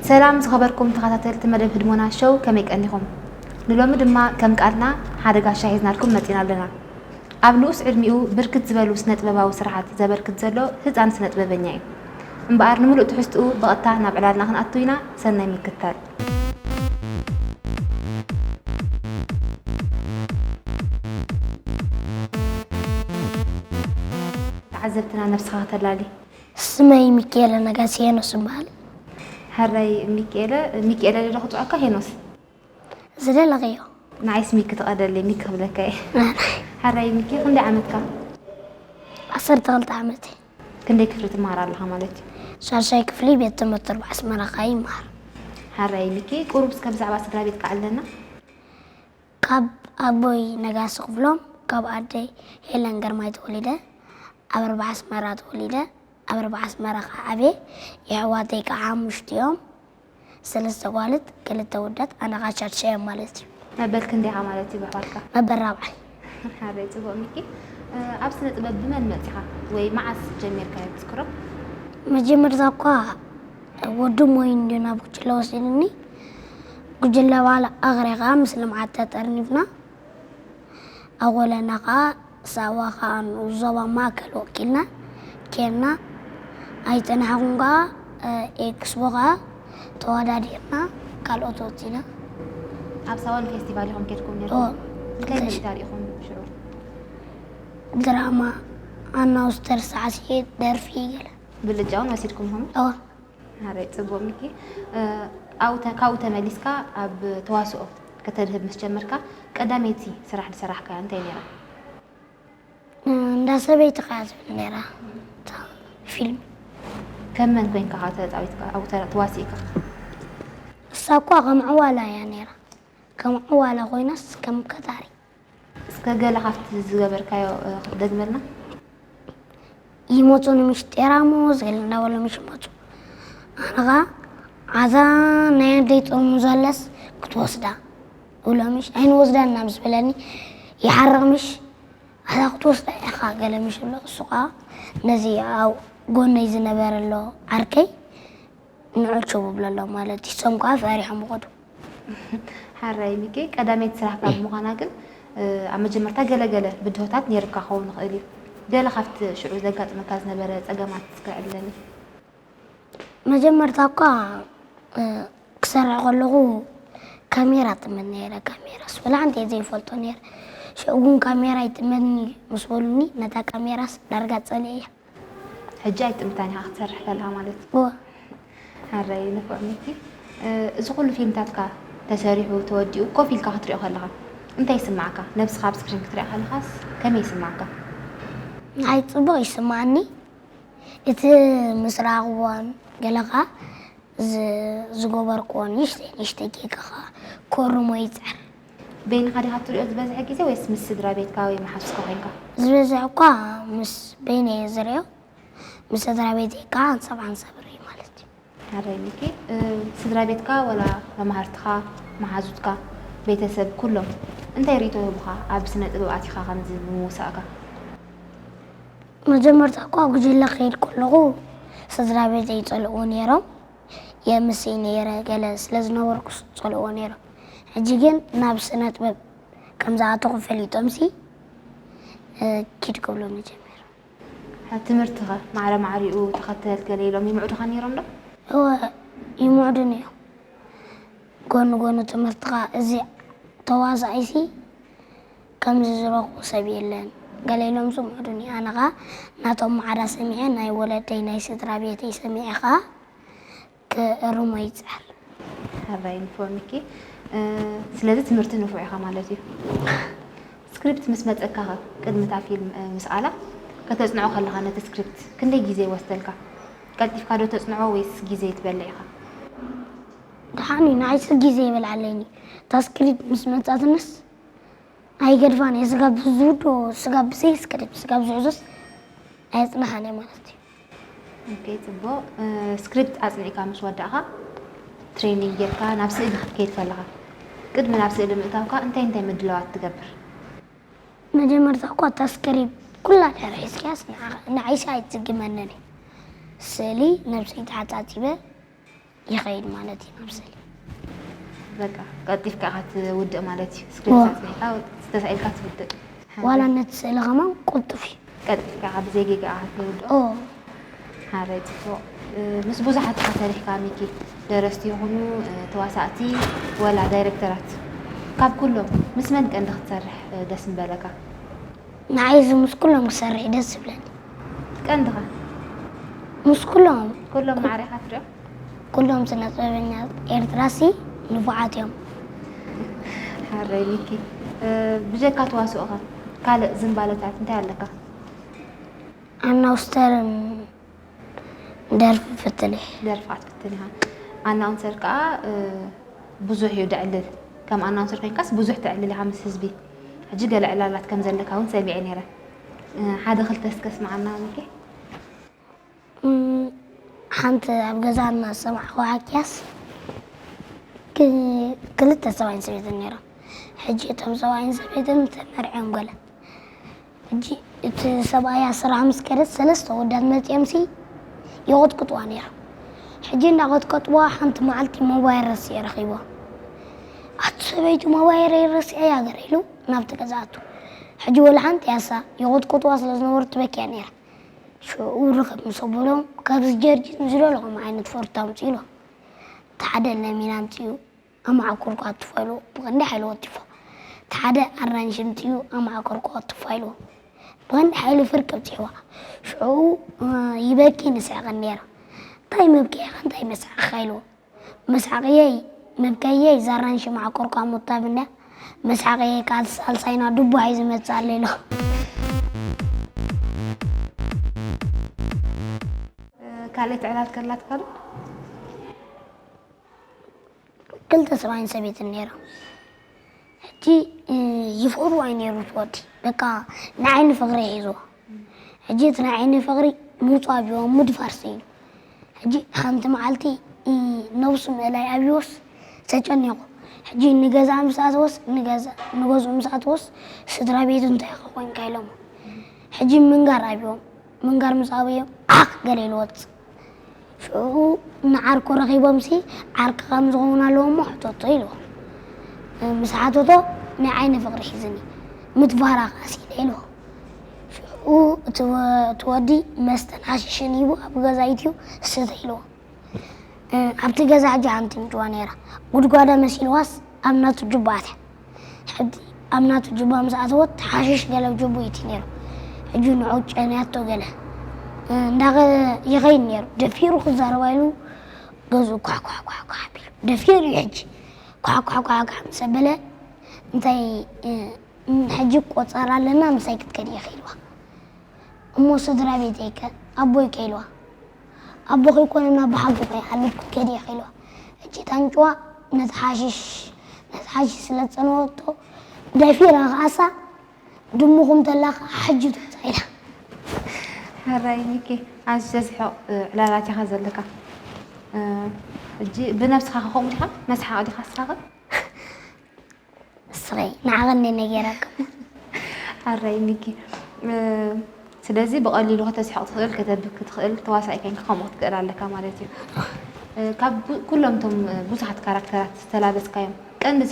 ሰላም ዝኸበርኩም ተኸታተልቲ መደብ ህድሞና ሾው፣ ከመይ ቀኒኹም? ንሎሚ ድማ ከም ቃልና ሓደ ጋሻ ሒዝናልኩም መጺና ኣለና። ኣብ ንኡስ ዕድሚኡ ብርክት ዝበሉ ስነ ጥበባዊ ስራሓት ዘበርክት ዘሎ ህጻን ስነ ጥበበኛ እዩ። እምበኣር ንምሉእ ትሕዝትኡ ብቐጥታ ናብ ዕላልና ክንኣቱ ኢና። ሰናይ ምክትታል። ተዓዘብትና ነብስኻ ከተላሊ። ስመይ ሚካኤለ ነጋሲ ሄኖስ እበሃል። ሕራይ ሚካኤለ፣ ሚካኤለ ዶ ክጽውዐካ ሄኖስ? ዝደለኽዮ። ንዓይስ ሚኪ ተቐደለይ፣ ሚኪ ክብለካ እየ። ሕራይ ሚኪ፣ ክንደይ ዓመትካ? ዓሰርተ ክልተ ዓመት እየ። ክንደይ ክፍሊ ትመሃር ኣለኻ ማለት እዩ? ሻድሻይ ክፍሊ ቤት ትምህርቲ ኣርባዕ ኣስመራ ካይ ይመሃር። ሕራይ ሚኪ፣ ቁሩብ እስከ ብዛዕባ ስድራ ቤትካ ኣዕልለና። ካብ ኣቦይ ነጋሲ ክፍሎም፣ ካብ ኣደይ ሄለን ግርማይ ተወሊደ፣ ኣብ ኣርባዕ ኣስመራ ተወሊደ፣ ኣብ ኣርባዕ ኣስመራ ከዓ ዓብየ። የሕዋተይ ከዓ ሓሙሽተ እዮም፣ ሰለስተ ጓልት፣ ክልተ ውዳት፣ ኣነ ከዓ ሻድሻይ እዮም ማለት እዩ። መበል ክንደይ ኢኻ ማለት እዩ ብኣሕዋትካ? መበል ራብዓይ። ሓረይ፣ ጽቡቕ ሚኪ። እ፣ ኣብ ስነ ጥበብ ብመን መጺኻ ወይ መዓስ ጀሚርካዮ ትዝክሮ? መጀመርታ እኳ ወዲ ሞይ እንድዩ ናብ ጉጅለ ወሲድኒ። ጉጅለ ባል ኣኽሪኻ ምስ ልምዓት ተጠርኒፍና። ኣወለና ኸኣ ሳዋ ኸኣ ንዞባ ማእከል ወኪልና ኬድና። ኣይጸናሕኩን ከኣ፣ እ፣ ኤክስፖ ኸኣ ተወዳዲርና፣ ካልኦት ወጺና። ኣብ ሳዋ ንፌስቲቫል ኢኹም ኬድኩም ኔርኩም? እወ። እንታይ ምርኢት ኣርኢኹም ሽዑ? ድራማ፣ ኣናውስተር፣ ሳዕስዒት፣ ደርፊ ገለ። ብልጫ እውን ወሲድኩም ኢኹም? እወ። ሓረይ፣ ጽቡቕ ሚኪ። እ፣ ኣብኡ ተ-፣ ካብኡ ተመሊስካ ኣብ ተዋስኦ ከተድህብ ምስ ጀመርካ፣ ቀዳመይቲ ስራሕ ዝሰራሕካያ እንታይ ነይራ? እ፣ እንዳ ሰበይቲ ከኣ ትብል ነይራ፣ እታ ፊልም። ከም መን ኮይንካ ከኣ ተጻዊትካ፣ ኣብኡ ተ-፣ ተዋሲእካ? እሳ እኳ ከም ዕዋላ እያ ነይራ። ከም ዕዋላ ኮይናስ ከም ከታሪ። እስከ ገለ ካብቲ ዝገበርካዮ፣ እ፣ ክትደግመልና? ይመጹ ንምሽ ጤራሙዝ ገለ እንዳበሉ ምሽ ይመጹ። ኣነ ኸኣ፣ "ኣዛ ናይ ኣደይ ጥርሙዝ ኣለስ ክትወስዳ?" እብሎ ምሽ፣ "ኣይንወስዳን" ናብ ዝበለኒ፣ ይሓርቕ ምሽ፣ "ኣዛ ክትወስዳ ኢኻ" ገለ ምሽ እብሎ። እሱ ኸኣ ነዚ ኣብ ጎነይ ዝነበረ ኣሎ ዓርከይ፣ ንዑ ችው ብለሎም ማለት እዩ። እሶም ከኣ ፈሪሖም ይኸዱ። ሓራይ ሚኪ፣ ቀዳመይቲ ስራሕካ ብምዃና ግን፣ እ፣ ኣብ መጀመርታ ገለ ገለ ብድሆታት ነይርካ ክኸውን ይኽእል እዩ። ገለ ካብቲ ሽዑ ዘጋጥመካ ዝነበረ ጸገማት እስከ ዕለኒ። መጀመርታ እኳ፣ እ፣ ክሰርሕ ከለኹ ካሜራ እጥመት ነይረ። ካሜራስ ወላ ሓንቲ እየ ዘይፈልጦ ነይረ። ሽዑ ግን ካሜራ ይጥመትኒ ምስ በሉኒ፣ ነታ ካሜራስ ዳርጋ ጸሊኤያ። ሕጂ ኣይጥምታን ኢኻ ክትሰርሕ ከለኻ ማለት እዩ። እወ። ሓራይ ንፉዕ ሚኪ፣ እ፣ እዚ ኩሉ ፊልምታትካ ተሰሪሑ ተወዲኡ ኮፍ ኢልካ ክትሪኦ ከለኻ እንታይ ይስማዓካ? ነብስኻ ኣብ ስክሪን ክትሪኣ ከለኻስ ከመይ ይስማዓካ? ንዓይ ጽቡቕ ይስማዓኒ። እቲ ምስ ረኣኽዎን ገለ ኸኣ ዝ-፣ ዝገበርክዎ ንእሽተይ ንእሽተይ ጌጋ ኸኣ ክእርሞ ይጽዕር። በይንኻ ዲኻ እትሪኦ ዝበዝሐ ግዜ ወይስ ምስ ስድራ ቤትካ ወይ መሓዙትካ ኮይንካ? ዝበዝሐ እኳ ምስ በይነይ እየ ዝሪኦ። ምስ ስድራ ቤተይ ከዓ ሓንሳብ ሓንሳብ እርኢ ማለት እዩ። ሓራይ ሚኪ፣ እ፣ ስድራ ቤትካ ዋላ መማህርትኻ፣ መሓዙትካ፣ ቤተሰብ ኩሎም እንታይ ርእይቶ ይህቡኻ ኣብ ስነ ጥበብ ኣቲኻ ከምዚ ብምውሳእካ? መጀመርታ እኳ ኣብ ጉጅለ ክኸይድ ከለኹ ስድራ ቤተይ ይጸልእዎ ነይሮም። የምስይ ነይረ፣ ገለ ስለ ዝነበርኩ ይጸልእዎ ነይሮም። ሕጂ ግን ናብ ስነ ጥበብ ከም ዝኣተኹ ፈሊጦምሲ፣ እ፣ ኪድ ክብሉኒ ጀሚሮም። ትምህርትኸ ማዕረ ማዕሪኡ ተኸተል ገለ ኢሎም ይምዕዱኻ ነይሮም ዶ? እወ፣ ይምዕዱኒ እዮም። ጎኒ ጎኒ ትምህርትኻ እዚ ተዋሳኣይሲ ከምዚ ዝረኽቦ ሰብ የለን ገለ ኢሎም ዝምዕዱኒ። ኣነ ኸኣ ናቶም ማዕዳ ሰሚዐ፣ ናይ ወለደይ ናይ ስድራ ቤተይ ሰሚዐ ኸኣ ክእርሞ ይጽዕር። ሕራይ ንፉዕ ሚኪ። እ፣ ስለዚ ትምህርቲ ንፉዕ ኢኻ ማለት እዩ። ስክሪፕት ምስ መጸካ ኸ፣ ቅድሚ እታ ፊልም፣ እ፣ ምስኣላ ከተጽንዖ ከለኻ ነቲ ስክሪፕት ክንደይ ግዜ ይወስደልካ? ቀልጢፍካ ዶ ተጽንዖ ወይስ ግዜ ትበልዕ ኢኻ? ደሓን እዩ፣ ንዓይሲ ግዜ ይበልዓለይኒ። እታ ስክሪፕት ምስ መጻትንስ ኣይገድፋን እየ። ስጋብ ዝውድኦ፣ ስጋብ ብዘይ ስክሪፕት፣ ስጋብ ዝሕዞስ ኣየጽንሓን እየ ማለት እዩ። ኦኬ፣ ጽቡቕ። እ፣ ስክሪፕት ኣጽኒዕካ ምስ ወዳእካ፣ ትሬኒንግ ጌርካ ናብ ስእሊ ክትከይድ ከለኻ፣ ቅድሚ ናብ ስእሊ ምእታውካ እንታይ እንታይ ምድላዋት ትገብር? መጀመርታ እኳ እታ ስክሪፕት ኩላ ድሕሪ ሒዝካያስ ንዓ-፣ ንዓይሲ ኣይትጽግመንን እዩ። ስእሊ ነብሰይ ተሓጻጺበ፣ ይኸይድ ማለት እዩ ናብ ስእሊ። በቃ ቀልጢፍካ ኢኻ ትውድእ ማለት እዩ። ስክሪፕት ተሳዒልካ ትውድእ። ዋላ ነቲ ስእሊ ከማን ቅልጡፍ እዩ። ቀልጢፍካ ኢኻ ብዘይ ጌጋ ኢኻ ትውድኦ። ኦ፣ ሓረይ ጽቡቕ። ምስ ብዙሓት ኢኻ ሰሪሕካ ሚኪ፣ ደረስቲ ይኹኑ ተዋሳእቲ ወላ ዳይረክተራት። ካብ ኩሎም ምስ መን ቀንዲ ክትሰርሕ ደስ ምበለካ? ንዓይ እዚ ምስ ኩሎም ክሰርሕ ደስ ዝብለኒ። ቀንድኻ? ምስ ኩሎም። ኩሎም ማዕረ ኢኻ ትሪኦም? ኩሎም ስነ ጥበበኛ ኤርትራሲ ንፉዓት እዮም። ሓረይ ሚኪ፣ ብጀካ ተዋስኦኻ ካልእ ዝንባለታት እንታይ ኣለካ? ኣናውስተርን ደርፊ ፍትን እየ። ደርፊ ክትፍትን ኢኻ። ኣናውንሰር ከኣ ብዙሕ እዩ ደዕልል። ከም ኣናውንሰር ኮይንካስ ብዙሕ ተዕልል ኢኻ ምስ ህዝቢ። ሕጂ ገለ ዕላላት ከም ዘለካ እውን ሰሚዐ ነይረ። ሓደ ክልተ እስከ ስምዓና ሚኪ። ሓንቲ ኣብ ገዛ እናሰማዕኹ ሓኪያስ ክልተ ሰብኣይን ሰበይትን ነይሮም። ሕጂ እቶም ሰብኣይን ሰበይትን ተመርዕዮም ገለ ሕጂ እቲ ሰብኣያ ስራሕ ምስ ከደት ሰለስተ ወዳት መፂኦምሲ ይቐጥቅጥዋ ነይሮም። ሕጂ እናቐጥቀጥዋ ሓንቲ መዓልቲ ሞባይል ረሲዐ ረኺቦ። ኣቲ ሰበይቲ ሞባይል ረሲዐ እያ ገረ ኢሉ ናብቲ ገዛ ኣቱ። ሕጂ ወላ ሓንቲ ያሳ ይቐጥቅጥዋ ስለ ዝነበሩ ትበኪያ ነይራ። ሽዑ ርኸብ ምስ ኣበሎም ካብዚ ጀርዲን ዝደለኹም ዓይነት ፈርታ ኣምፅኡ ኢሎም። እቲ ሓደ ለሚን ኣምፅኡ ኣማዕኮርኳ ኣትፋ ኢልዎ ብቐንዲ ሓይሊ ወቲፎ። እቲ ሓደ ኣራንሺ ኣምፅኡ ኣማዕኮርኳ ኣትፋ ኢልዎ ብቐንዲ ሓይሊ ፍርቂ ኣብፂሕዋ። ሽዑ ይበኪ ንስሕቐን ነይረ። እንታይ መብክዒኻ እንታይ መስሓቕኻ ኢልዎ። መስሓቕየይ መብከየይ እዛ ኣራንሺ ማዕኮርኳ ኣሞታብና መስሓቕየይ ከዓ ሳልሳይና ድቦ ሒዙ መፅእ ኣሎ ኢልዎ። ካልእ ትዕላል ከላትካ ዶ? ክልተ ሰብኣይን ሰበይትን ነይሮም። ሕጂ ይፍቕርዋ እዩ ነይሩ እቲ ወዲ። በቃ ንዓይ ንፍቕሪ ሒዝዎ። ሕጂ እቲ ንዓይ ንፍቕሪ ምውፃእ ኣብይዎ ምድፋር ስኢኑ። ሕጂ ሓንቲ መዓልቲ ነብሱ ምእላይ ኣብይዎስ ተጨኒቑ። ሕጂ ንገዛ ምስ ኣተወስ ንገዝኡ ምስ ኣተወስ ስድራ ቤቱ እንታይ ኢኻ ኮንካ ኢሎሞ። ሕጂ ምንጋር ኣብይዎም። ምንጋር ምስ ኣበዮም ዓኽ ገለ ኢሉ ወፅእ። ሽዑ ንዓርኩ ረኺቦምሲ ዓርኪ ከም ዝኸውን ኣለዎ እሞ ሕተቶ ኢልዎ። ምስ ሓተቶ ናይ ዓይኒ ፍቕሪ ሒዝኒ ምትባህራ ክኣሲለ ኢልዎ። ሽዑ እቲ ወዲ መስተን ሓሽሽን ሂቡ ኣብ ገዛ ኢትዩ ስተ ኢልዎ። ኣብቲ ገዛ ሕጂ ሓንቲ ምጭዋ ነይራ። ጉድጓዳ መሲልዋስ ኣብ ናቱ ጁባ ኣትያ። ሕጂ ኣብ ናቱ ጁባ ምስ ኣተወት ሓሽሽ ገለ ኣብ ጁቡ እቲ ነይሩ። ሕጂ ንዑ ጨንያቶ ገለ እንዳኸ ይኸይድ ነይሩ። ደፊሩ ክዛረባ ኢሉ ገዝኡ ኳሕ ኳሕ ኳሕ ኳሕ ኣቢሉ ደፊሩ እዩ። ሕጂ ኳሕ ኳሕ ኳሕ ኳሕ ምስ ኣበለ እንታይ ሕጂ ቆፀራ ኣለና ምሳይ ክትከዲ ኢኺ ኢልዋ። እሞ ስድራ ቤተይ ከ ኣቦይ ከ ኢልዋ። ኣቦኺ ኣይኮነን ኣቦ ሓጎኺ ኣለኩ ከዲ ኢኺ ኢልዋ። ሕጂ ታንጭዋ ነቲ ሓሽሽ ነቲ ሓሽሽ ስለ ዝፀነወቶ ደፊራ ከኣሳ ድሙኹም ተላ ከዓ ሕጂ ትወፃ ኢላ። ሕራይ ሚኪ ኣዝዩ ዘስሕቕ ዕላላት ኢኻ ዘለካ። ሕጂ ብነብስኻ ከምኡ ዲኻ መስሓቕ ዲኻ ስኻ? እስኺ ንዓቐኒ ነጌረኩም። ኣራይ ሚኪ ስለዚ ብቐሊሉ ከተስሕቕ ትኽእል ከተብክ ትኽእል ተዋሳኢ ኮይንካ ከምኡ ክትክእል ኣለካ ማለት እዩ። ካብ ኩሎም እቶም ብዙሓት ካራክተራት ዝተላበስካዮም ቀንዲ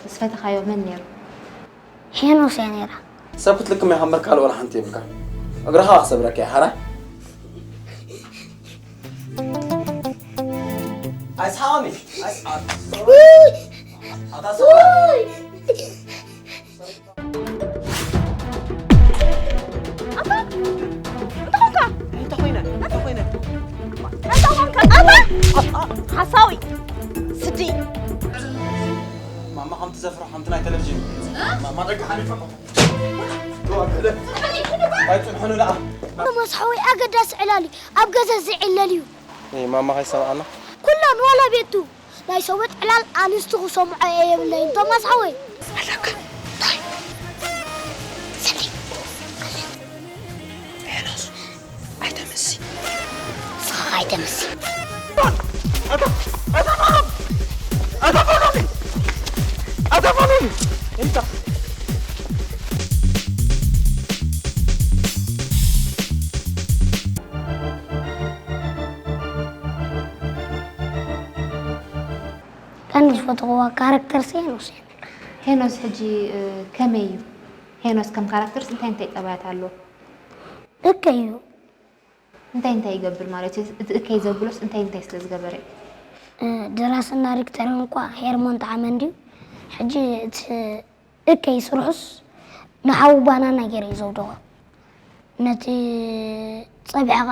ዝፈተኻዮ መን ነይሩ? ሄኖስ እያ ነይራ። ሰብ ክትልክም ኢኻ እምበር ካልእ ወላ ሓንቲ የብልካን። እግርኻ ክሰብረካ እየ ሓራይ። ኣይስሓቐኒ ኣይስሓቐኒ። ኣታ ሰብ ሓሳዊ ስዲ። ማማ ከም ትዘፍሮ ከምቲ ናይ ቴሌቪዥን ማማ ደቂ ሓሊፈ ኣይፅንሕኑ ደኣ መስሓዊ ኣገዳሲ ዕላል እዩ ኣብ ገዛ ዝዕለል እዩ። ማማ ከይሰምዓና ኩለን ዋላ ቤቱ ናይ ሰበት ዕላል ኣንስቲ ክሰምዖ እየ የብለይን ቶማስ ሓወይ። ኣለካ እንታይ ሰሊ ሄኖስ ኣይተምሲ ንስኻ ኣይተምሲ። ቀንዲ ዝፈትኽዋ ካራክተር ሲ ሄኖስ እየ። ሄኖስ ሕጂ፣ እ፣ ከመይ እዩ? ሄኖስ ከም ካራክተርስ እንታይ እንታይ ጠባያት ኣለዎ? እከይ እዩ። እንታይ እንታይ ይገብር ማለት እዩ? እቲ እከይ ዘብሎስ እንታይ እንታይ ስለ ዝገበረ እዩ? እ፣ ደራስን ዳይሬክተርን እኳ ሄርሞን ጠዓመ እንድዩ። ሕጂ እቲ እከይ ስርሑስ ንሓዊ ባናና ገይሩ እዩ ዘውደቖ። ነቲ ጸብሒ ኸኣ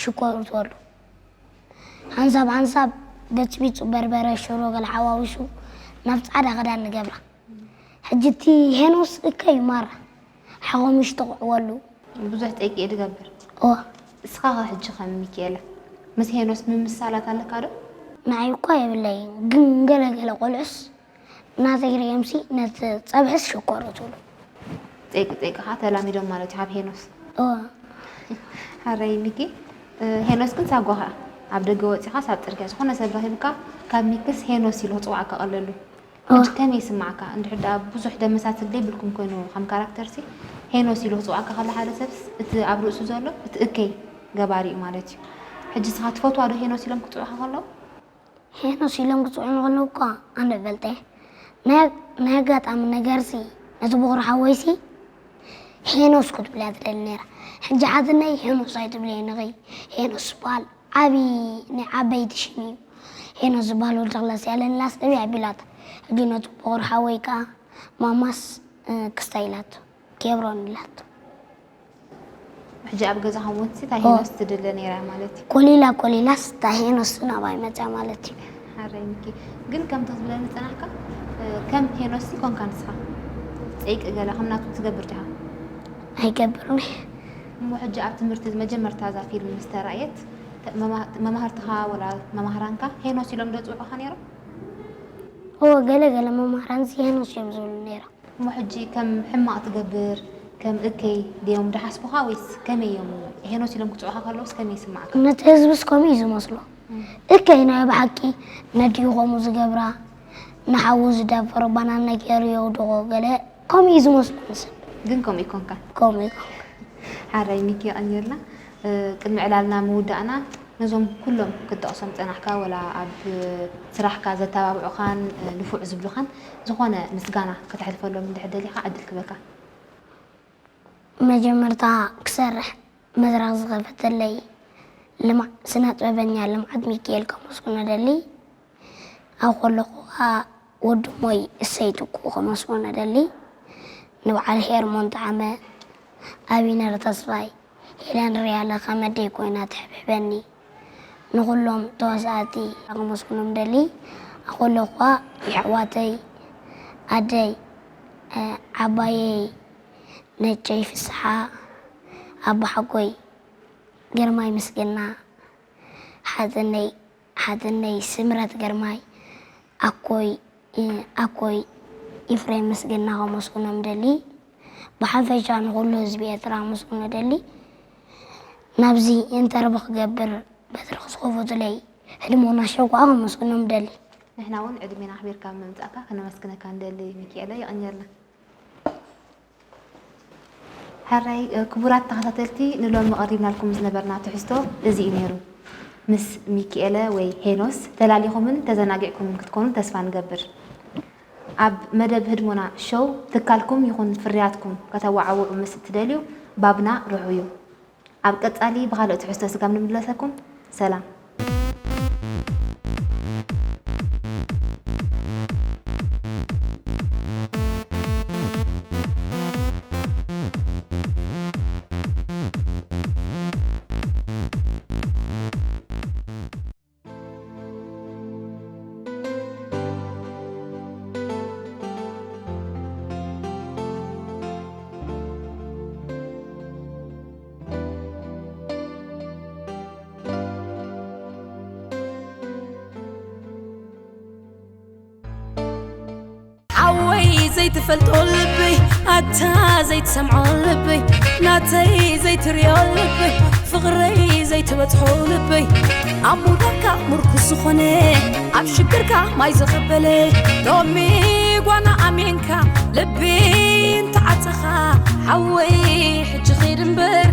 ሽኮር እትወሉ። ሓንሳብ ሓንሳብ በጽቢጹ በርበረ፣ ሽሮ ገለ ሓዋዊሱ ናብ ጻዕዳ ክዳን ንገብራ። ሕጂ እቲ ሄኖስ እከይ ማራ ሓኾሚሽ ተቑዕወሉ። ብዙሕ ጠይቂ እየ ድገብር። እዋ። እስኻ ኸ ሕጂ ኸም ሚኪኤለ ምስ ሄኖስ ምምሳላት ኣለካ ዶ? ንዓይ እኳ የብለይን፣ ግን ገለ ገለ ቆልዑስ እናተይ ርእዮምሲ ነቲ ጸብሕስ ሽኮር ትብሉ። ጠይቂ ጠይቂ ኸዓ ተላሚዶም ማለት እዩ ካብ ሄኖስ። እዋ። ሓራይ ሚኪ፣ እ፣ ሄኖስ ግን ሳጓኻ ኣብ ደገ ወጺኻስ ኣብ ጽርግያ ዝኾነ ሰብ ረኺብካ ካብ ሚክስ ሄኖስ ኢሉ ክጽውዓካ ቀለሉ። ሕጂ ከመይ ይስምዓካ? እንድሕር ደኣ ብዙሕ ደመሳስል ዘይብልኩም ኮይኑ ከም ካራክተርሲ፣ ሄኖስ ኢሉ ክጽውዓካ ከሎ ሓደ ሰብስ እቲ ኣብ ርእሱ ዘሎ እቲ እከይ ገባሪ እዩ ማለት እዩ። ሕጂ ንስኻ ትፈትዋ ዶ ሄኖስ ኢሎም ክጽውዑኻ ከለዉ? ሄኖስ ኢሎም ክጽውዑኒ ከለዉ እኳ ኣነ እፈልጠ። ናይ፣ ናይ ኣጋጣሚ ነገርሲ ነቲ በኹሪ ሓወይሲ ሄኖስ ክትብልያ ትደሊ ነይራ። ሕጂ ሓትነይ ሄኖስ ኣይትብለይ ንኺ፣ ሄኖስ ዝበሃል ዓቢ ናይ ዓበይቲ ሽም እዩ። ሄኖስ ዝበሃል ወዲ ክላስ ያለንላስ ጥብያ ኣቢላታ። ሕጂ ነቲ በኹሪ ሓወይ ከኣ ማማስ፣ እ፣ ክስታይ ኢላቶ፣ ኬብሮን ኢላቶ። ሕጂ ኣብ ገዛኹም እውን እታ ኦ። ሄኖስ ትድለ ነይራ ማለት እዩ። ኮሊላ ኮሊላስ እታ ሄኖስ ናባይ መጽያ ማለት እዩ። ሓራይ ሚኪ፣ ግን ከምቲ ክትብለኒ ዝጸናሕካ፣ እ፣ ከም ሄኖስ ኮንካ ንስኻ። ጸይቂ ገለ ከም ናቱ ትገብር ዲኻ? ኣይገብርን እየ። እሞ ሕጂ ኣብ ትምህርቲ መጀመርታ እዛ ፊልም ምስ ተራእየት፣ ተ-፣ መማ-፣ መማህርትኻ ወላ መማህራንካ ሄኖስ ኢሎም ዶ ጽውዑኻ ነይሮም? እወ፣ ገለ ገለ መማህራንሲ ሄኖስ እዮም ዝብሉ ነይሮም። እሞ ሕጂ ከም ሕማቕ ትገብር፣ ከም እከይ ድዮም ድሓስቡኻ ወይስ ከመይ እዮም? ሄኖስ ኢሎም ክጽውዑኻ ከለውስ ከመይ ይስምዓካ? ነቲ ህዝብስ ከምኡ እዩ ዝመስሎ። እም። እከይ ናይ ብሓቂ ነዲኡ ከምኡ ዝገብራ፣ ንሓዉ ዝደፈሮ ባናና ገይሩ የውድቖ ገለ ከምኡ እዩ ዝመስሎ ንሰብ። ግን ከምኡ ይኮንካ? ከምኡ ይኮንካ። ሓራይ ሚኪ የቐንየልና። እ፣ ቅድሚ ዕላልና ምውዳእና ነዞም ኩሎም ክትጠቕሶም ጸናሕካ ወላ ኣብ ስራሕካ ዘተባብዑኻን፣ እ፣ ንፉዕ ዝብሉኻን ዝኾነ ምስጋና ከተሕልፈሎም እንድሕር ደሊኻ ዕድል ክበካ። መጀመርታ ክሰርሕ መድረኽ ዝኸፈተለይ ልምዓ-፣ ስነ ጥበበኛ ልምዓት ሚካኤል ከመስግኖ ደሊ። ኣብ ከለኹ ኸኣ ወዲ ሞይ እሰይ ትኩ ከመስግኖ ደሊ። ንበዓል ሄርሞን ጠዓመ፣ ኣቢነር ተስፋይ፣ ሄለን ርያለ ከም ኣደይ ኮይና ትሕብሕበኒ። ንኹሎም ተዋሳእቲ ከመስግኖም ደሊ። ኣብ ከለኹ ኸኣ የሕዋተይ፣ ኣደይ፣ እ፣ ዓባየይ፣ ነጨይ ፍስሓ፣ ኣቦሓጎይ፣ ግርማይ ምስግና፣ ሓትነይ፣ ሓትነይ ስምረት ግርማይ፣ ኣኮይ፣ እ፣ ኣኮይ ኤፍሬም ምስግና ከመስግኖም ደሊ። ብሓፈሻ ንኹሉ ህዝቢ ኤርትራ ከመስግኖ ደሊ። ናብዚ ኢንተርቪ ክገብር መድረኽ ዝኸፈቱለይ ህድሞና ሸው ከኣ ከመስግኖም ደሊ። ንሕና እውን ዕድሜና ኣኽቢርካ ብምምጻእካ ከነመስግነካ ንደሊ ሚኪኤለ፣ የቐንየልና። ሕራይ፣ እ፣ ክቡራት ተኸታተልቲ፣ ንሎሚ ቀሪብናልኩም ዝነበርና ትሕዝቶ እዚ እዩ ነይሩ። ምስ ሚኪኤለ ወይ ሄኖስ ተላሊኹምን ተዘናጊዕኩምን ክትኮኑ ተስፋ ንገብር። ኣብ መደብ ህድሞና ሾው ትካልኩም ይኹን ፍርያትኩም ከተወዓውዑ ምስ እትደልዩ ባብና ርሑዩ። ኣብ ቀጻሊ ብኻልእ ትሕዝቶ ስጋብ ንምለሰኩም፣ ሰላም። ሓወይ ዘይትፈልጦ ልበይ፣ ኣታ ዘይትሰምዖ ልበይ፣ ናተይ ዘይትርእዮ ልበይ፣ ፍቕረይ ዘይትበጽሖ ልበይ፣ ኣብ ሙዳካ ምርኩስ ዝኾነ፣ ኣብ ሽግርካ ማይ ዘቐበለ፣ ሎሚ ጓና ኣሜንካ ልቢ እንተዓጸኻ፣ ሓወይ ሕጂ ኺድ እምበር፣